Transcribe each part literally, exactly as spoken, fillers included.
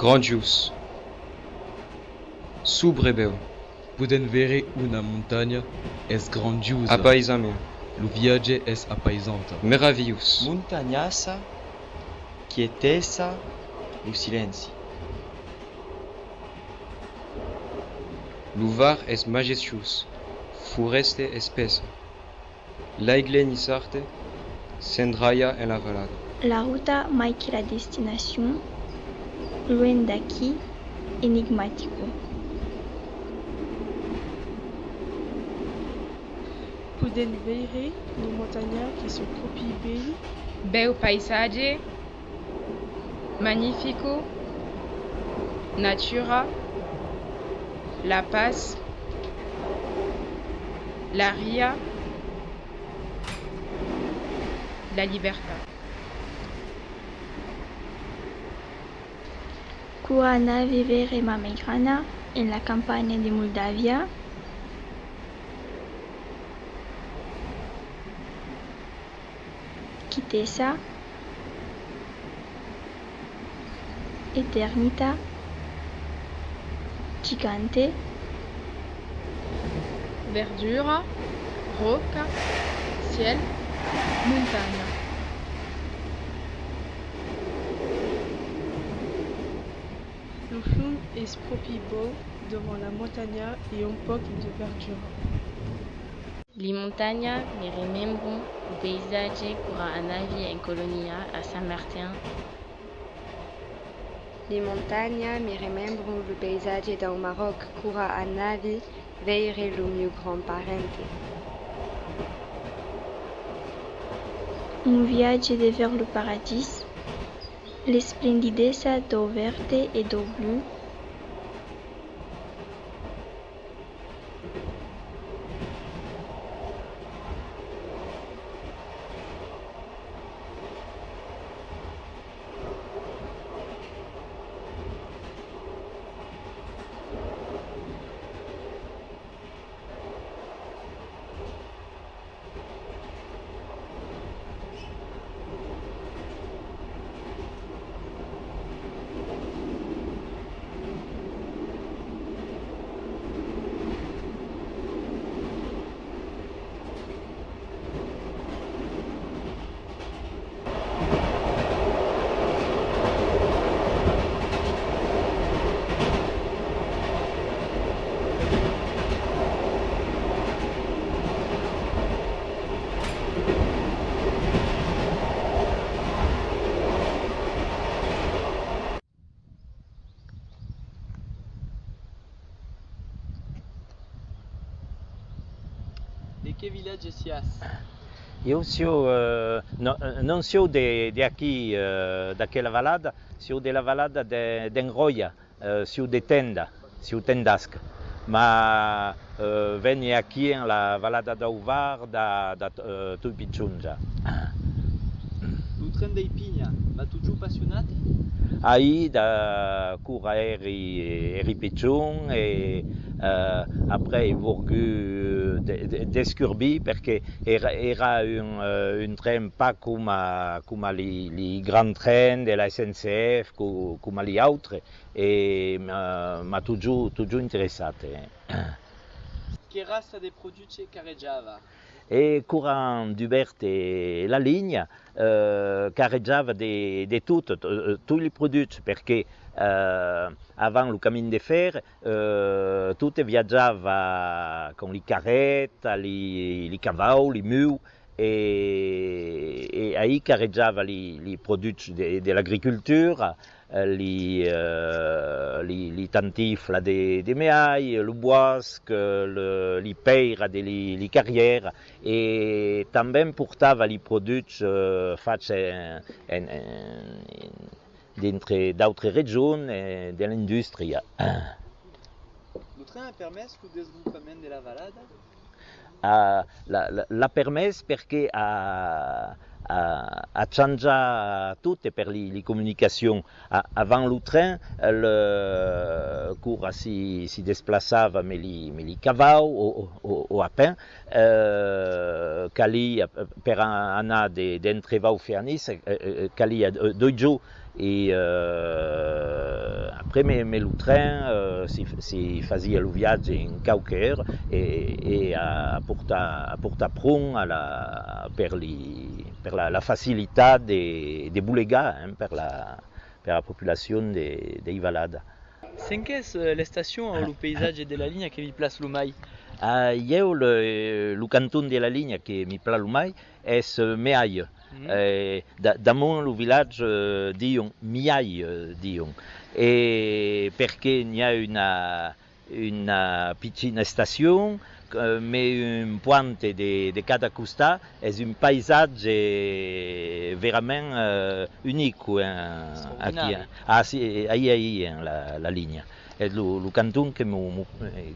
Grandiós. Subrebèu. Podèm veire una montanha, es grandiosa. Apaisament. Lo viatge es apaisanta. Meravilhós. Montanhassa, quietesa, lo silenci. Lo Var es majestuós, forèsta espessa. L'Aigle Nissarte s'endralha en la valada. La ruta mai que la destinacion, luènh d'aquí, enigmatica. Podèm veire lo montanhar que son pròpi bèl. Bèu paisatge, magnifico, natura, la patz, la ria, la libertat. Quora anavi veire ma maigrana en la campanha de Moldàvia. Quietesa, eternita, gigante, verdura, ròca, cièl, montanha. Lo fum es pròpi bèu davant la montanha e un pauc de verdura. Li montanha me remembron lo paisatge quora anavi en colonia a Saint-Martin. Li montanha me remembron lo paisatge dau Maròc quora anavi veire lo mieu grand-parente. Un viatge devèrs lo paradís, l'esplendidesa dau verde e dau blu. De qué vilatge siás? Ieu siáu, eh, non, non siáu de, de aquí, eh, d'aquela valada, siáu de la valada de, d'Enròia, eh, siáu de Tenda, siáu tendasc. Ma, eh, veni aquí en la valada dau Var da, da, eh, tot pichon ja. Lo tren dei Pinha, va totjorn passionat? Aí, da, quora èri, èri pichon e, eh, après ai vorgut de, de, descurbir perque èra, èra un, eh, un tren pas coma, coma li, li grands trens de la S N C F, co-, coma li autres, e m'a, m'a totjorn, totjorn interessat, eh. Que raça de produche carrejava? E quora an dubèrt, eh, la linha, eh, carrejava de, de tot, to-, eh, tots li produchs, perque, eh, avant lo camin de fèr, eh, tot viatjava con li carretas, li, li cavaus, li muls, e, e aí carrejava li, li produchs de, de l'agricultura, eh, li, eh, li, li tantiflas de, de mealh, lo bòsc, eh, le, li pèiras de li, li carrièras, e tanben portava li produchs, eh, fachs en, en, en, dintre d'autres regions, eh, de l'industria. Lo tren a permés lo desvolopament de la valada? A, l'a, l'a, l'a permés perque a, a, a chanjat tot per li, li comunicacions. A, avant lo tren, le, quora si, si desplaçava me li, me li cavaus o, o, o, o a pè, eh, Calia, eh, per a-, anar de, d'Entrevau fèr Niça, eh, eh, calia, eh, dos jorns e, eh, après, me, me lo tren, eh, si, si fasia lo viatge en quauque ora e, e a portar, a portar pron a la, per li, per la, la facilitat de, de bolegar, eh, per la, per la populacion de, de Ivaladas. Cen qu'es, eh, l'estacion o lo paisatge de la linha que vi plas lo mai? Ah, ieu, le, lo canton de la linha que mi pla lo mai es, eh, Mealha. Mhm. Eh, da-, damont lo vilatge, eh, dion, Mialha, eh, dion. E perque n'i a una, una pichina estacion, eh, me un pointe de, de cada costat, es un paisatge verament, eh, unic, eh, aquí. Extraordinari. Ah, si, eh, aí, aí, en la, la linha. Es lo, lo canton que mo, mo, eh,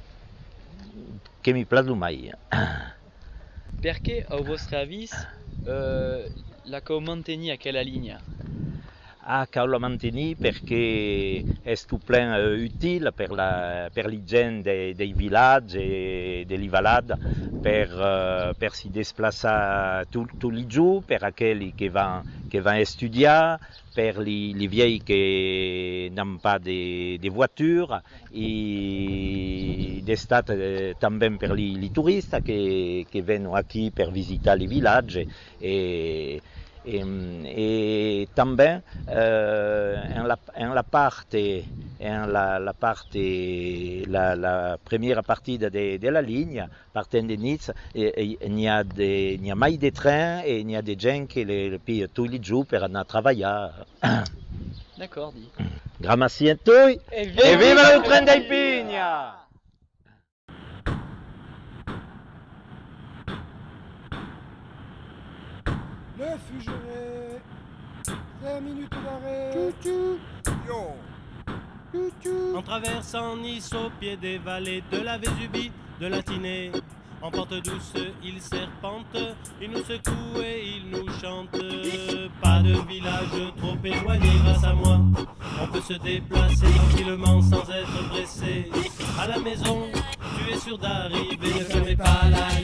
que mi plas lo mai. Perqué, au vòstre avís, eh, la cau mantenir aquela linha? Ah, cau la mantenir perque es tot plen, eh, util per la, per li gent de, dei vilatges e de li valadas, per, eh, per si desplaçar tot, tot li jorns, per aqueli que van, que van estudiar, per li, li vièlhs que n'an pas de, de voatura, e d'estat, eh, tanben per li, li toristas que, que venon aquí per visitar li vilatges e, e, e tanben, eh, en la, en la part, en la, la part, la, la premiera partida de, de la linha, partent de Niça, e, e n'i a de, n'i a mai de trens e n'i a de gent que le, le pilha tot li jorns per anar trabalhar. D'acòrdi. Gramací en toi e viva lo tren dei pinhas! Le Fugeré, cinq minutes d'arrêt. Tchou-tchou. Yo. Tchou-tchou. En traversant Nice au pied des vallées de la Vésubie, de la Tinée, en pente douce, il serpente, il nous secoue et il nous chante. Pas de village trop éloigné grâce à moi. On peut se déplacer tranquillement sans être pressé. À la maison, tu es sûr d'arriver. Ne fermez pas la